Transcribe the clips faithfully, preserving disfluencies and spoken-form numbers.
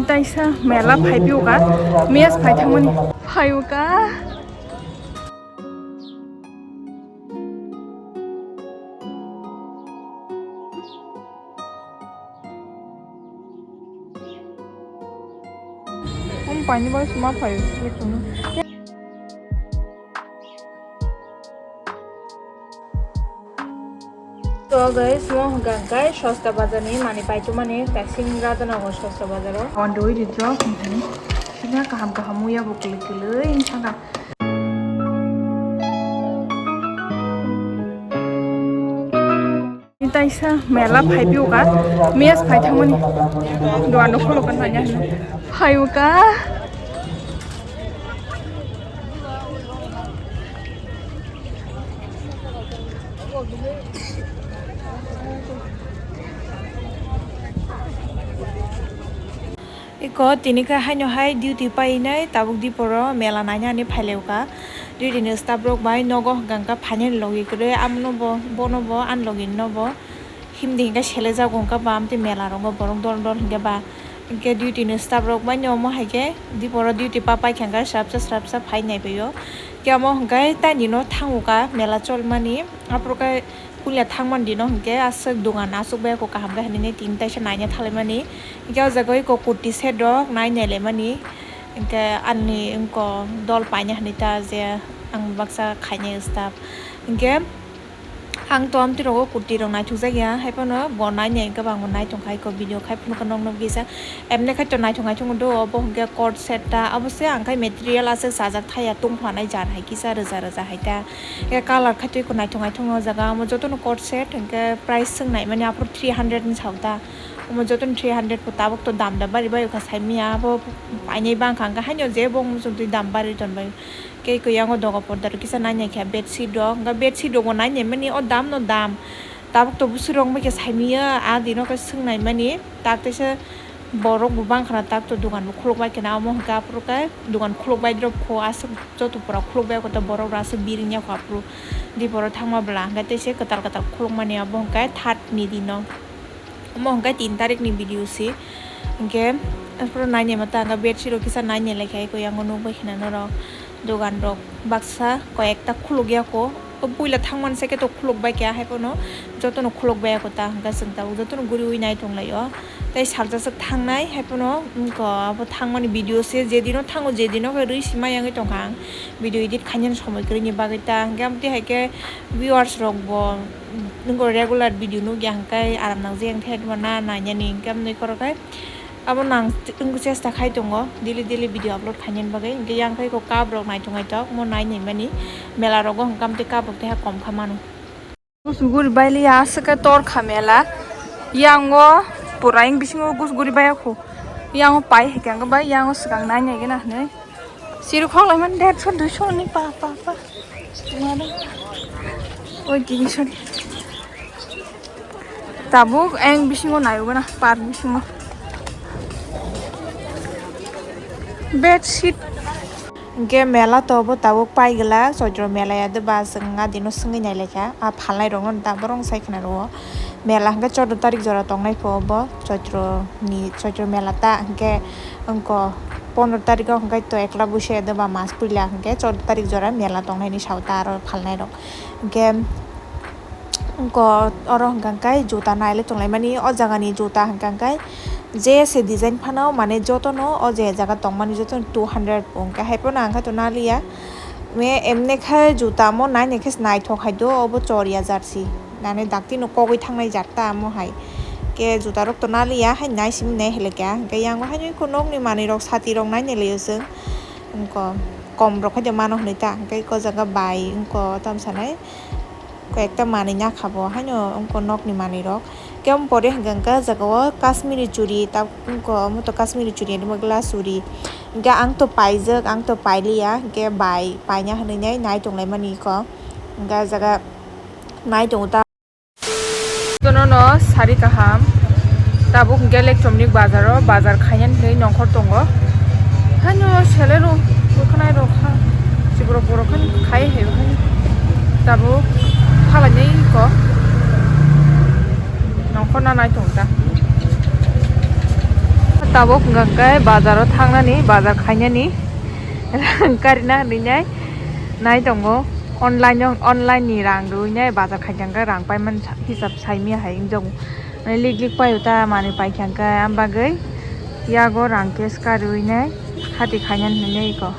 Taisa mela phai piuka, mes phai thangmani. Phaiuka. Om paini bai suma phai. So guys, mo hwnkha khe Sosta Bazar ni manwi paichumani, Taksing Radhanagar Sosta Bazar o. On the way to drop, sina kaham kaham uya bo kwlwi kwlwi wngkha. Taisa mela phai piuka, mes phai thangmani. Dogan no khulukna nanya hino. Phaiuka. Iko tini khe haino hai duty painai tabuk diporo mela naina hinwi phailaio ka. Duty ni staff rok bai nogo hwnkha hwnkha phainani logi kwrwi, abono bo, bono bo, ani logi no bo. Himdi hwnkhe selejago hwnkha ba, amtwi mela rogo borok dol dol hwnkhe ba. Hwnkhe duty ni staff rok bai no omo hai khe diporo duty pa paikha hwnkhe srapsa srapsa phai naipaio. Hwnkhe omo hwnkhe taini no thango ka mela cholmani. Aphuru khe puila thangmani dino hwnkhe aswk dogan aswk bai kaham khe hinwi tini taisa naina thalaimani. Hwnkhe o jaga o iko kurti set rok nai nai laimani. Hwnkhe ani wngko dol paina hinwi ta je ang baksa khainai staff. Hwnkhe ang to amtwi rogo kurti rok naithok jak ya, hai phano bo nai nai hwnkhe bo ang bo naithok hai ko video khai phano khe nok nok kisa. Emne khai to naithok naithok do obo hwnkhe court set ta, obo se ang khai material aswk sajak thaya tungphla nai jar hai kisa rwja rwja hai ta. Hwnkhe colour khai twi ko naithok naithok no o jaga, omo joto no court set hwnkhe price swng nai mani aphuru three hundred ni sao ta. Omo joto no three hundred ko tabuk to dam da bari bai kha saimanya abo painai bang kha hwnkhe haino je bo muchung twi dam bari ton bai. Kei koi yango doga porda rok kisa nai nai kha bedsheet rok, hwnkhe bedsheet rok bo nai nai mani o dam no dam. Tabuk to bwswk rok bai khe saimanya a dino khe swng nai mani tak teisa. Borok bo bang khna tak to dogan bo khuluk bai khna, omo hwnkhe aphuru khe dogan khuluk bai drop kho, aswk joto pura khuluk bai kho ta borok rok aswk biring ya kho aphuru diporo thangma bwla hwnkhe tei se kwtal kwtal khuluk mani abo hwnkhe third ni dino, omo hwnkhe tin tarik ni video se hwnkhe aphuru nai nai ma ta hwnkhe bedsheet rok kisa nai nai lai kha eko yango nuk bai khna norok. Dogan rok baksa koi ekta khuluk ya kho. O puila thang mani se khe to khuluk bai kha, hai phano joto no khuluk bai ya kho ta, hwnkhe chwng tabuk joto no guriui nai tong lai o. Tei salsa swk thang nai, hai phano wngkha abo thang mani video se, je dino thango, je dino khe rwi sima yangwi tong kha ang. Video edit khainani somoi kwrwi ni bagwi ta, hwnkhe amtwi hai khe viewers rok bo wngkha regular video nuk ya, hwnkhe aram nang je wngkhe na nai nani, hwnkhe amtwi khoro khe. Abo nang wngwi chesta khai tongo daily daily video upload khainani bagwi, hwnkhe yang khai kok cup rok naithok naithok mo nai nai mani mela rogo hwnkhe amtwi cup rok tei ha kom kha mano. Gusguri bai liya aswk khe tor kha mela, yango pura yang bisingo gusguri bai kho, yango pai hai khe bai yango swkang nai nai gana hinwi siri khok lai mani derso duiso ni pa pa pa. Oi, tini sori. Tabuk eng bisingo naiwi na, park bisingo. Bedsheet. Hwnkhe mela to bo tabuk pai glak, Chaitro mela ya de ba chwng a dino swngwi nai lai kha. A phalnai rokno da borok sai khna rwo. Mela hwnkhe chordo tarik jora tongnai pho bo Chaitro ni, Chaitro mela ta hwnkhe wngkha pondro tarik o hwnkhe to ekla buisai ya de ba mas puila hwnkhe chordo tarik jora mela tongnai ni sao ta aro phalnai rok. Hwnkhe wngkha oro hwnkha khe juta nailai tonglaimani, o jagani juta hwnkha khe je se design phano, mane jotono o je jaga tongmani jotono two hundred wngkha, hai phano ang khe to naliya. Me emne khe juta mo nai nai khe naithok hai do, obo chor ya jersey nani dakti no kogwi thangnai jar ta mo hai. Khe juta rok to naliya hai nai simi nai hele khe, hwnkhe yang bo hai nokni manwi rok sati rok nai nai lai o chwng, wngkha kom rok hai de mano hinwi ta, hwnkhe o jaga bai wngkha tamo sanai. Koi ekta manwi nakha bo haino wngkha nokni manwi rok. Khe omo pore hwnkha khe o jaga o Kashmiri churi ta wngkha, omo to Kashmiri churi hinwi mano glass churi. Hwnkhe ang to paijak, ang to pailiya, hwnkhe bai paina hinwi nai nai tonglaimani kho. Hwnkhe o jaga nai tongo ta. Jotono no sari kaham. Tabuk hwnkhe Electronic Bazar o bazar khainani hinwi nongkhor tongo. Haino selero kwkhwnai rok ha. Chiborok borok khai hai hai. Tabuk phalainai kok. Nongkhor na nai tong ta. Tabuk hwnkha khe bazaro thangnani, bazar khainani rang karina hinwi nai, nai tongo. Online o, online ni rang rwwi nai bazar khaina hwnkhe rang paimani sa-, hisab saimya hai wngjago. Mane lik lik paio ta manwi paikha hwnkhe, am bagwi yago rang cash karwi nai hati khainani hinwi nai iko.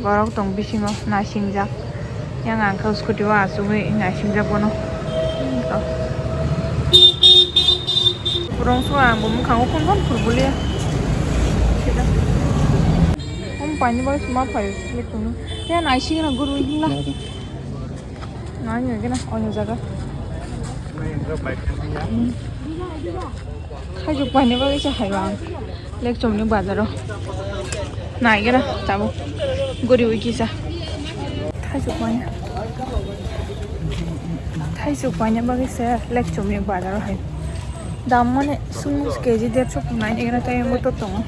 Borok tong bisingo naisingjak. Yang ang khe scooty o achugwi naisingjak bono. Rongso ang bo mwkhango phone phone phuru bulia. Om paini bai suma phai le tunu. Ya naising na guru himla. Nai nai gena onyo jaga. Khaijuk paini bagwi se hai ang. Lekchomni bazaro. Naigra tabuk. Guriwi kisa. Khaijuk paini. Khaijuk paini bagwi se lekchomni bazaro hai. Dam mane sung K G derso nai naigra tai motor tongo.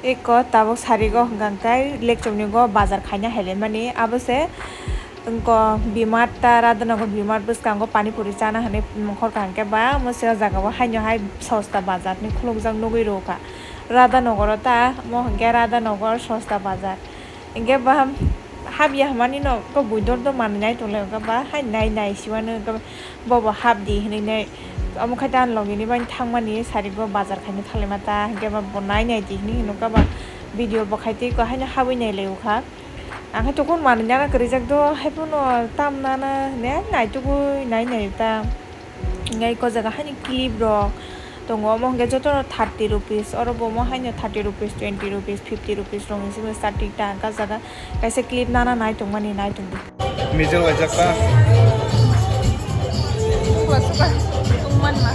Eko tabuk sarigo hwnkha khe lekchomni go bazar khaina hailaimani abo se. Wngkha B-Mart ta Radhanagar B-Mart bwskango pani puri chana hinwi mokol kaham khe ba omo se o jaga o haino hai sosta bazar ni khulukjak nugwi rwkha. Radhanagar o ta omo hinkhe Radhanagar sosta bazar hinkhe ba habya hwnmani no kok bui dor dor manwi nai tonglai o ba hai nai nai siwano. Bobo hap di hinwi nai. Omo khai ta logi ni bai thangmani sari go bazar khaina thanglaima ta hinkhe ba bo nai nai di hinwi hinwi khe ba video bo khai twi ko haino habwi nai lai o kha. Ang khai tokon manwi nana kwrwi jak do hai phano tam nana hinwi nai tugui nai nai ta. Hinkhe ko jaga haino clip rok tongo omo hinkhe jotono thirty rupees oro bo omo haino thirty rupees twenty rupees fifty rupees rok ni simi starting ta ang ka jaga. Kaisa clip nana nai tongmani nai tongdi. Mijil waijak ta. Suka suka tongmanma.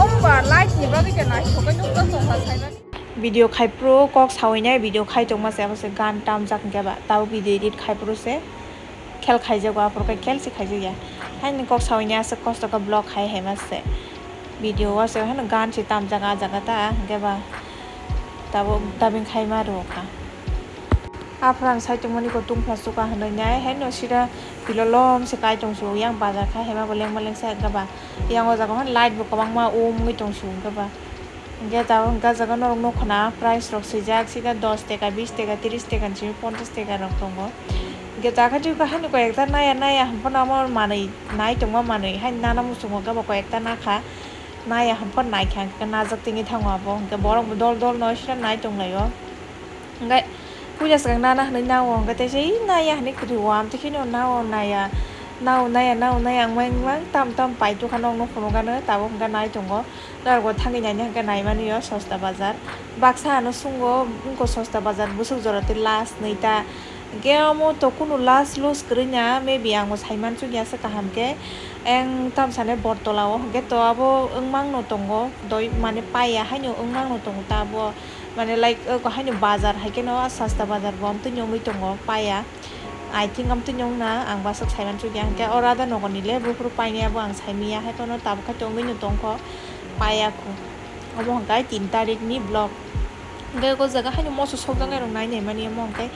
Omba light ni bagwi khe naithok khe nukjak tongkha saimani. Video khai phuru kok sawi nai video khai tongma se abo se gan tamjak hinkhe ba tabo video edit khai phuru se khel khaijago aphuru khe khel se khaijakya. Haini kok sawi nai aswk kosto khe vlog khai hai ma se video o se haino gan se tamjak ah jaga ta hinkhe ba. Tabuk dubbing khaima rwkha. Aphuru ang saichung mani ko tungphla chuka hinwi nai, haino sida pilolom se kai tong su, yang bazar khai haima bo lengma lengsa wngkha ba. Yang o jaga hwn light bo kwbangma um wngwi tong su wngkha ba. Hinkhe tabuk hwnkha jaga norok nukho na price rok swijak, sida dos teka, bis teka, tris teka, ni simi ponchas teka rok tongo. Hinkhe jaga twi haino koi ekta naya naya hwn phano omo manwi nai tongma manwi haino nana muchungo wngkha ba koi ekta nakha. Naya hwn phano naikha, hinkhe najak tengwi thango abo, hinkhe borok bo dol dol no sida nai tong lai o. Hinkhe puila swkang nana hinwi nao, hinkhe teisa naya hinwi kwrwi o, amtwi kheno nao naya, nao naya, nao naya, ang mang mang tam tam paitokha nokno phunukgano, tabuk hinkhe nai tongo. Norok bo thangwi naina hinkhe naimani o sosta bazar. Baksa ano sungo wngkha sosta bazar bwswk jora tei last nwi ta. Hinkhe omo to kunu last loss kwrwi na, maybe ang bo sai mansukya se kaham khe. Ang tamsane Bortola o hinkhe to abo wngmang no tongo, doi mane paiya haino wngmang no tongo ta abo, mane like oko haino bazar hai kheno sasta bazar bo amtwino wngwi tongo paiya. I think amtwino wngna ang bo aswk sai mansukya, hinkhe o Radhanagar ni le buphuru painai abo ang saimanya, haiphano tabuk khai to wngwino tongkho paiya khu. Omo hwnkhe tin tarik ni vlog. Hinkhe o jaga haino moso sokjaknai rok nai nai mani omo hwnkhe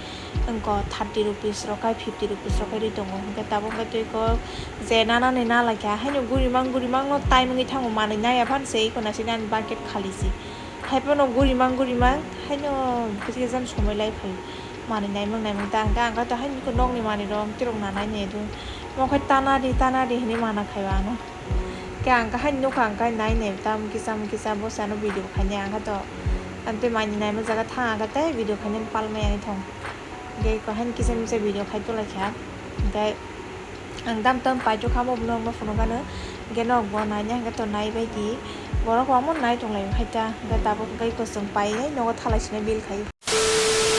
wngkha thirty rupees rok khai fifty rupees rok khai ri tongo. Hinkhe tabuk wngkha twi kok je nana ni na laikha haino guri mang guri mang no time wngwi thango manwi nai ya phan se iko naising ani bucket khali si. Haiphano guri mang guri mang haino bwswk jani somoi lai phaio manwi naimung naimung ta hinkhe ang kha to haino nok ni manwi rok tirok na nai nai do. Omo khai tana di tana di hinwi mana khai o ano. Khe ang khe haino nukha, ang khe nai nai tam kisa kisa bo se ano video khainai ang khe to. Ang tei mai ni naima jaga thang ang khe tei video khainai palmai ang thong. Khe ko haino kisa misa video khai tolai kha. Khe ang tam tam paithok kha bo norok no phunuk gano. Khe norok bo naina hwnkhe to nai bai di. Borok kwbangma nai tong lai o hai ta. Khe tabuk khe kosong pai nogo thalai sini bill khai.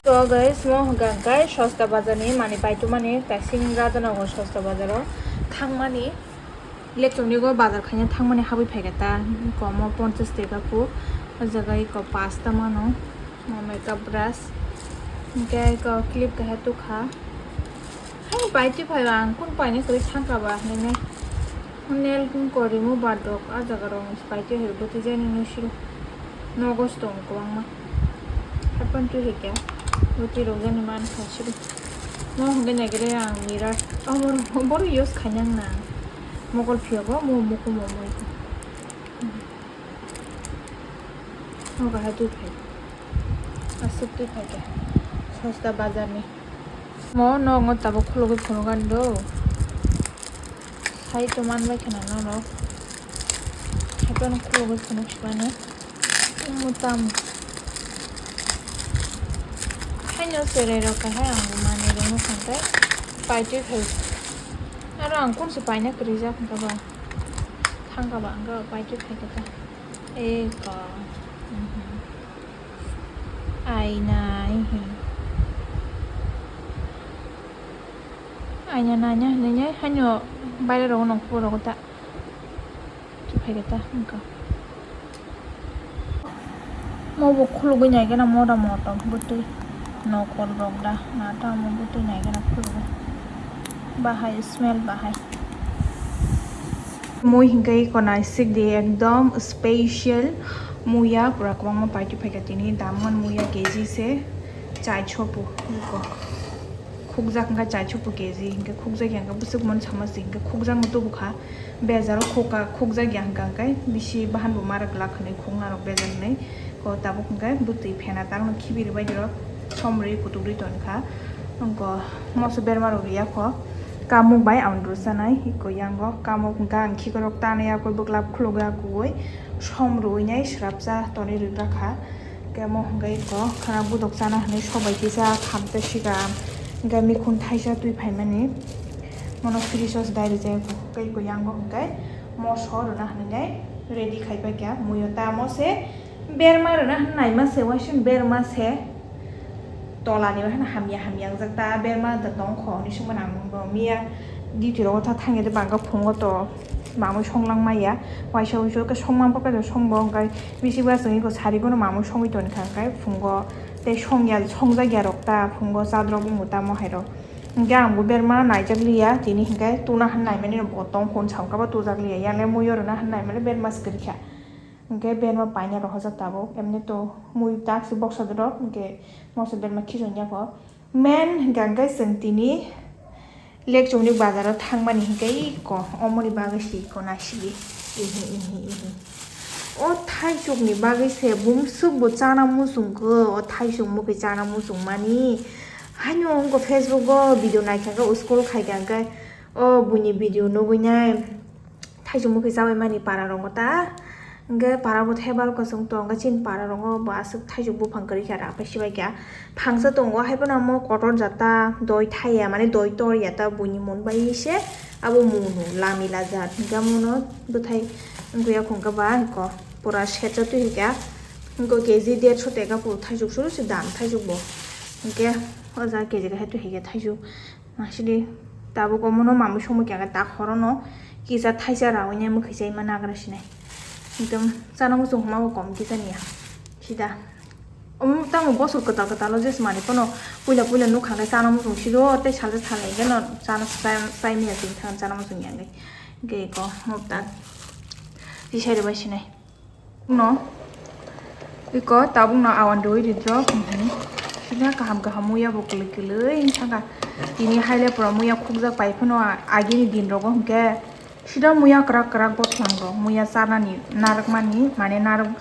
To guys, mo hwnkha khe sosta bazar ni manwi paithok mani kaising Radhanagar sosta bazar o thang mani. Lekchomni go bazar khaina thangmani habwi phaikha ta, komo ponchas teka kuk, o jaga eko pasta mano, mo makeup brush, hinkhe eko clip kaha tukha. Hai paitwi phaiba ang kun paina kwrwi thangkha ba hinwi nail ko remover rok a jaga rok paitwi hai bwtwi jani nw siro. Nogo se tongo kwbangma. Haiphano twi hai khe bwtwi rok jani mankha siri. Mo hwnkhe naikhe ang mirror. Omo borok use khainang na. Mokol phiya bo, mo mokol mo moi. Mo bahai twi phai. Aswk twi phai khe. Sosta bazar ni. Mo no ngo tabuk khulugwi phunukani do. Sai to man bai khna norok. Haikhe no khulugwi phunuk sibani. Mutam. Haino cherai rok kahai ang manwi rok no thangkhe paitwi phai. Aro ang kunso paina kwrwi jak hwnkhe ba. Thangkha ba ang paitwi phai khe ta. Eko. Mhm. Aina, ihi. Aina naina hinwi haino baire rok nongkhor rok ta. Phai khe ta wngkha. Mo bo khulugwi nai gana mota motom bwtwi nokol rok da na tamo bwtwi nai gana khulugwi bahai smell bahai. Mui hinkhe eko naisik di ekdom special muya pura kwbangma paitwi phaikha tini damon muya K G se chaicho pu eko. Khukjak hwnkha chaicho pu K G hinkhe khukjak ya hwnkhe bwswk mon sama se hinkhe khukjak no tubukha. Bejaro khukha, khukjak ya hwnkha hwnkhe bisi bahan bo marak glak hwnwi khuknarok bejar hwnwi. Ko tabuk hwnkhe bwtwi phena tangno khibiri bai rok somrwi kutuk rwi tonkha. Ko moso berma rok riya kho. Kamuk bai ang rwchanai ko yango kamuk hwnkha ang khikorok tanwi akoi bwklap khulugwi akugwi somrwi nai swrapsa tonwi rwkha. Khe mo hwnkhe ko khwna budok chana hwnwi sobai kisa khamte sikam. Hwnkhe mikhun thaisa twi phaimani. Mono fridge o se dai rijak tei ko yango hwnkhe moso rwna hwnwi nai ready khai paikha. Muiyo tamo se berma rwna hwnwi naima se waising berma se tolani bai hamya hamya wngjak ta berma da tongkho hwnwi swngmani ang bo miya duty rogo ta thangya de bangkha phungo to mamui songlang maya waisa waisa khe songma bokhe songbo hwnkhe bisi ba chwngwi ko sari bono mamui songwi toni kha hwnkhe phungo tei songya songjak ya rok ta phungo chadrok wngbo tamo hai rok. Hingke ang bo berma naijak liya, tini hingke tuna han naimani bo tong phone samka bo tujak liya, yang le muiyo rwna han naimani berma swkang kha. Hingke berma paina rohorjak tabuk, emni to mui tak si boksa dorok, hingke moso berma khichon ya kho. Men hingke ang khe chwng tini lekchomni bazar o thangmani hingke iko, omoni bagwi si iko naisigi, ihi, ihi, ihi. O thaisukni bagwi se bumswk bo chana muchungkho, o thaisuk mukhi chana muchungmani. Haino wngkha Facebook o video naikha khe scroll khaikha hwnkhe o buini video nugwi nai thaisuk mukhi chabai mani para rongo ta. Hwnkhe para bo thebal kwchwng tongo chini para rongo bo aswk thaisuk buphang kwrwi kha rang phai sibai kha. Phangsa tongo haiphano omo kotor jata doi thaiya mane doi torya ta buini mun bai se abo munu lamila jat hwnkhe omono bwthai wngya khungkha ba hwnkhe pura setsa twi hwnkhe wngkha kg dersho teka puro thaisuk suru se dam thaisuk bo hwnkhe o jaga kg kahai twi hwnkhe thaisuk. Asidi tabuk omono mamui somoi khe tak horono kisa thaisa raui nai mwkhwi chai ma nagra sinai. Ekdom chana muchung hwnma bo kom kisa niya. Sida. Omo tamo bosor kwtal kwtal o jesmani phano puila puila nukha khe chana muchung sido tei salsa salai khe no chana chai maya chini thang chana muchung ya hwnkhe. Hwnkhe eko mopta tisai rwbai sinai. No. Iko tabuk no awan doi ri drop. Sida kaham kaham muya bo kwlwi kwlwi wngkha. Tini haile pura muya khukjak pai phano agini din rogo hwnkhe sida muya kwrak kwrak bo thwlang rok. Muya charnani narwkmani mane narwk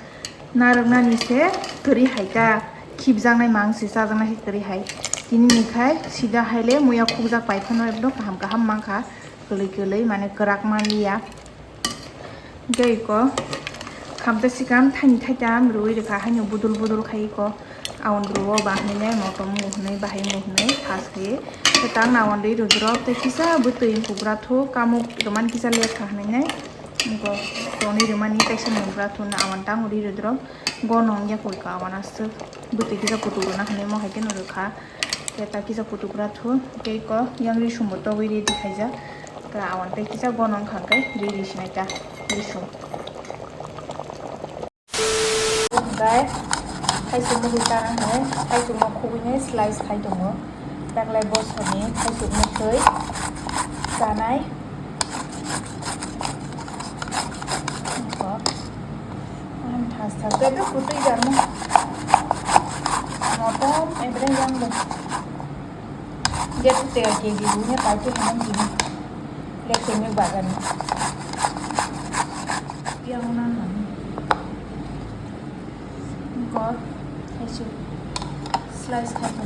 narwknani se kwrwi hai ta khibjaknai mang se chajaknai se kwrwi hai. Tini ni khai sida haile muya khukjak pai phano ekdom kaham kaham mankha kwlwi kwlwi mane kwrak manliya. Hwnkhe iko khamta sikam thaini thaitam rwui rwkha haino budul budul khai iko awan rwo ba hinwi motom wng hinwi bahai wng hinwi fast khai tei tang awan rwi rwdrop tei kisa bwtwi kugra thu kamuk rwmani kisa lekha hinwi nai iko tonwi rwmani kaisa nung bwra thu awan tang rwi rwdrop gonong yakui ka awan aswk bwtwi kisa kutuk rwna hinwi mo hai kheno rwkha. Khe ta kisa kutugra thu, khe ko yang risum bo togwi ready khaijak. Khe awan tei kisa gonong kha khe ready sinai ta risum. Guys, thaisuk mukhui chana hwnwi thaisuk no khugwi nai slice khai tongo. Taklai bosoni thaisuk mukhui chanai. Ang thas thas khe bwrwi kwtwi jani. Motom ebre yang bo. Get to take K G bu ne pai tu hanam jini. Plate tengwi bagani. Yang nang nang. Gor, khaisi slice khaisi.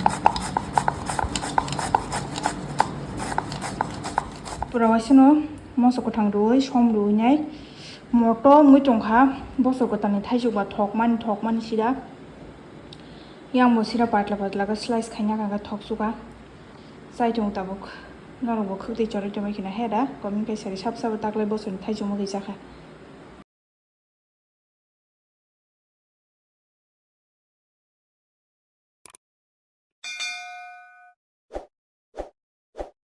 Pura waisano moso kwthang rwui, som rwui nai. Moto mui tongkha, bosor kwtalni thaisukba thokmani, thokmani sida. Yang bo sida patla patla khe slice khaina kha khe thoksuka. Chai tongo tabuk. Norokbo khwtwi chorwi tongwi kheno he da. Comment khai sari sab sabo taklai bosorni thaisukma khe chakha.